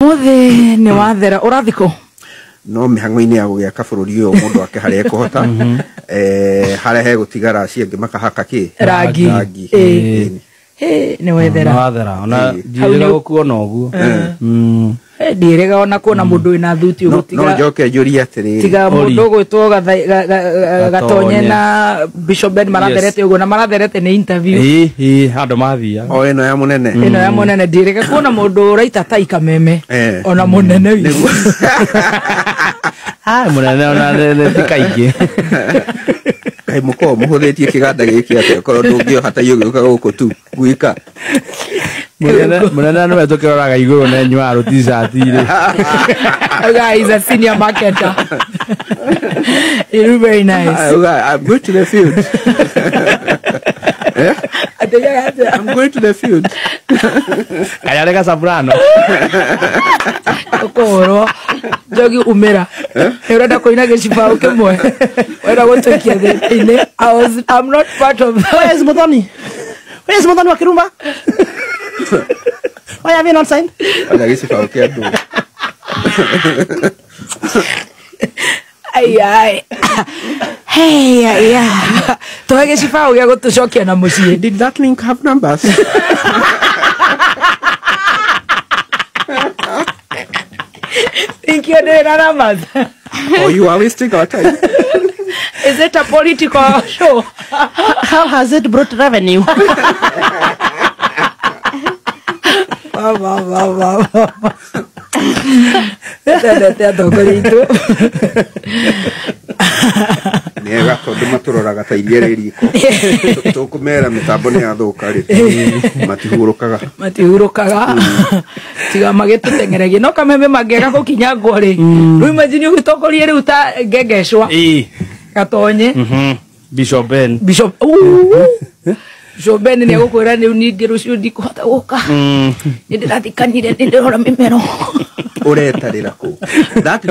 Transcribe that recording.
Muthi ni wathera urathiko no mihango-inĩ ya gũgĩaka bũrũri ũyũ mũndũ ake harĩa ekũhota harĩa hegũtigara acio angĩ makahaka kĩ rangi rangi. Ĩ nĩ wethera wathera ona ndiĩrĩga gũkuona ũguo. Ndiĩrĩga ona kuona mũndũ wĩna thuti No ũguo njoke njũrie atĩrĩrĩ, tiga mũndũ ũgwĩtwo Gatonye Gatonye. na Bishop Ben maratherete ũguo na maratherete nĩ interview Ĩ ĩ handũ mathia o ĩno ya mũnene ĩno ya mũnene. Ndiĩrĩga kuona mũndũ ũraita tai kameme ona mũnene witũ. Ai mũnene ona nĩ ti kaingĩ. Kaĩ mũkoragwo mũhũthĩtie kĩganda gĩkĩ atĩa korwo ndũngĩoha tai ũgĩũka gũkũ tu gwika. Mũnene nĩwe tũkĩroraga igũrũ na nyuarũ t-shirt rĩ. Guy is a senior marketer. You look very nice. I'm going to the field. I'm going to the field. Kanyarĩ gacaburano. Ũkũhũrwo njogi umĩra nĩ ũrenda kũina gĩcibaũ kĩmwe ũrenda gũtũikia thĩna-inĩ. I'm not part of that. Where is Muthoni? Where is Muthoni wa Kirumba? Why have you not signed? Ona gĩcibaũ kĩa andũ. Ai ai. Hey, yeah. Tũhe gĩcibaũ gĩa gũtũcokia na mũciĩ. Did that link have numbers? Think you're doing a numbers? Or you are wasting our time. Is it a political show? How has it brought revenue? Wow, wow, wow, wow, wow. Tendete atongoria aitũ. Nĩega tondũ matũroraga ta iria rĩ riko. Tũkũmera mĩtambo nĩ yathũka rĩ matihurũkaga. Matihurũkaga tiga magĩtũteng'eragia no kameme mangĩaga gũkinyangwo rĩ rĩu imagine ũgĩtongorie rĩu ta ngengecwa Gatonye Bishop Ben. Bishop Bishop Ben nĩ egũkwĩra rĩu ningĩ rũciũ ndikũhota gũka nĩ ndĩrathikanire nĩ ndĩrora mĩmero. Ũretarĩra kũ? That